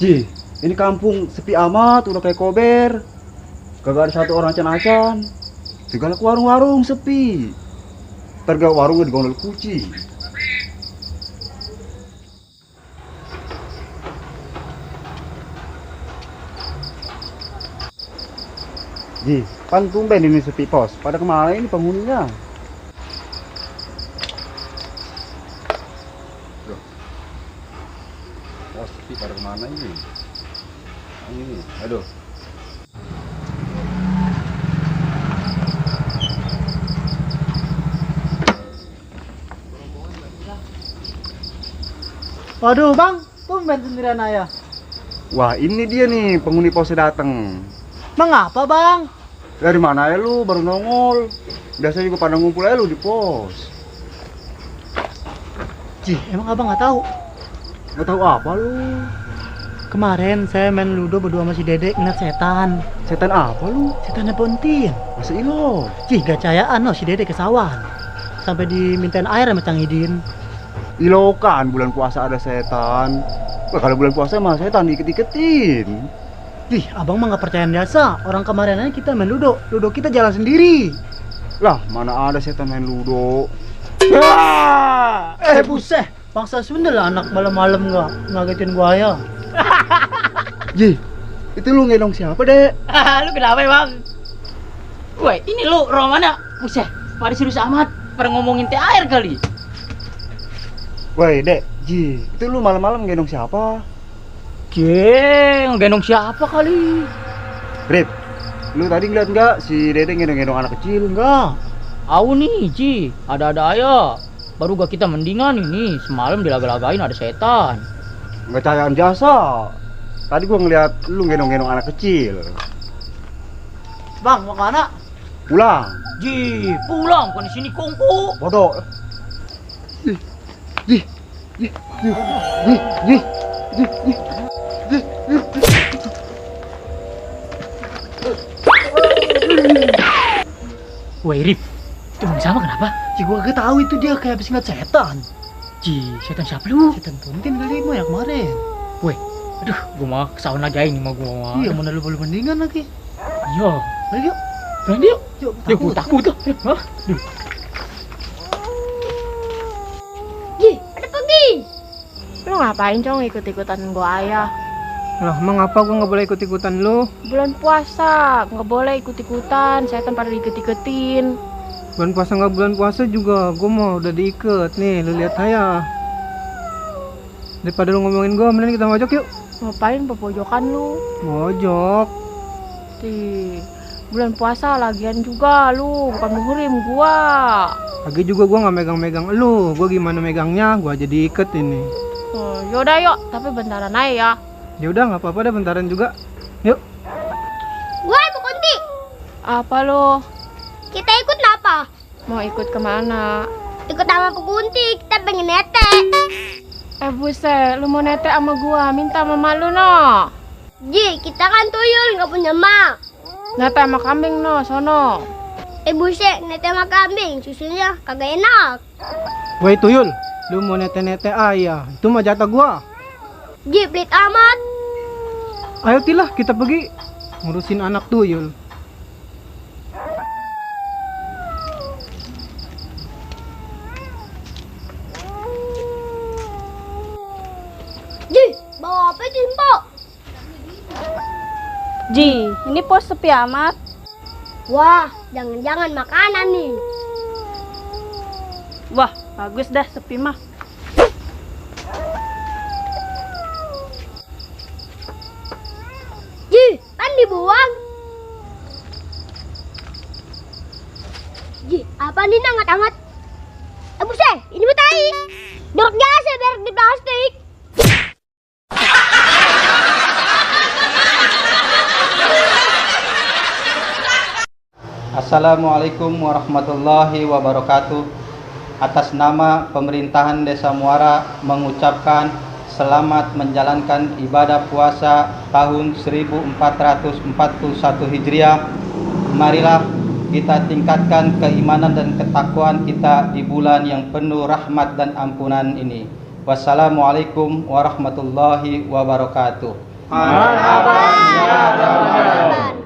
Ji, ini kampung sepi amat, udah kayak kober. Kagak ada satu orang acan-acan. Segala warung-warung sepi. Terga warungnya digondol kucing. Ji, kan tumben ini sepi pos. Pada kemana ini penghuninya? Loh. Oh, sepi pada kemana ini? Ini, aduh. Waduh bang, tumben sendirian ayah. Wah, ini dia nih penghuni posnya datang. Mengapa bang? Dari mana ya lu baru nongol? Biasanya juga pada ngumpul aja lu di pos. Ji, emang abang nggak tahu? Nggak tahu apa lu? Kemarin saya main ludo berdua sama si Dedek ngeliat setan. Setan apa lu? Setannya Pontin. Masa ilo? Ji, gak cayaan loh si Dedek kesawan. Sampai dimintain air sama Cang Idin. Ilo kan bulan puasa ada setan. Wah, kalau bulan puasa mah setan diiket-iketin. Ih, abang mah nggak percaya biasa. Orang kemarin aja kita main ludo kita jalan sendiri. Lah, mana ada setan main ludo? Buset, bangsa Sunda lah anak malam-malam nggak ngagetin gua ya. Ji, itu lu ngendong siapa, Dek? Lu kenapa bang? Woi, ini lu orang mana? Buset, pada serius amat. Pada ngomongin teh air kali. Woi, Dek, Ji, itu lu malam-malam ngendong siapa? Geng, gendong siapa kali? Rip, lu tadi ngeliat nggak si Dede ngendong-ngendong anak kecil? Enggak. Au nih, Ci, ada-ada aja. Baru gak kita mendingan ini. Semalam dilaga-lagain ada setan. Nggak cayaan jasa. Tadi gua ngeliat lu ngendong-ngendong anak kecil. Bang, mau kemana? Pulang. Ji, pulang bukan di sini kongko. Bodoh. Ji, Ji, Ji, Ji, Ji, Ji, Ji. Woi, Rip, itu bang sama kenapa? Ji, gua gak tahu itu dia kayak habis ngeliat setan. Ji, setan siapa lu? Setan Pontin kali mah yang kemarin. Woi, aduh, gua mau kesawan lagi ini mah gua. Iya, mana lu belum mendingan lagi. Iya, Ayo yuk. berani yuk. Yuk, Ya, gua takut tuh. Hah? Duh. Ji, ada pergi. Lu ngapain cong ikut-ikutan gua ayah? Lah, emang apa gua nggak boleh ikut-ikutan lu? Bulan puasa, nggak boleh ikut-ikutan. Setan pada diiket-iketin. Bulan puasa nggak bulan puasa juga, gua mau udah diikat nih, lu lihat saya. Daripada lu ngomongin gua, mending kita mojok yuk. Ngapain pepojokan lu? Mojok. Di bulan puasa lagian juga lu, bukan muhrim gua. Lagi juga gua nggak megang-megang lu, gua gimana megangnya, gua aja diikat ini. Yaudah yuk, tapi bentaran aja ya. Ya udah nggak apa-apa deh, bentaran juga. Yuk. Woi, Bu Kunti. Apa lu? Kita ikut apa? Mau ikut kemana? Ikut sama Bu Kunti, kita pengen nete. Buset, lu mau nete sama gua, minta sama lu no. Ji, kita kan tuyul, nggak punya mak. Nete sama kambing no, sono. Buset, nete sama kambing, susunya kagak enak. Woi tuyul, lu mau nete-nete ayah, itu mah jatah gua. Ji, pelit amat. Ayo tilah kita pergi ngurusin anak tuyul. Ji, bawa apa Ji, Mpok? Ji, ini pos sepi amat. Wah, jangan-jangan makanan nih. Wah, bagus dah sepi mah. Ji, kan dibuang. Ji, apa nih hangat-hangat? Buset, ini betai. Dorok gas ya, berak di plastik. Assalamualaikum warahmatullahi wabarakatuh. Atas nama pemerintahan Desa Muara mengucapkan selamat menjalankan ibadah puasa tahun 1441 Hijriah. Marilah kita tingkatkan keimanan dan ketakwaan kita di bulan yang penuh rahmat dan ampunan ini. Wassalamualaikum warahmatullahi wabarakatuh. Marhaban ya Ramadan.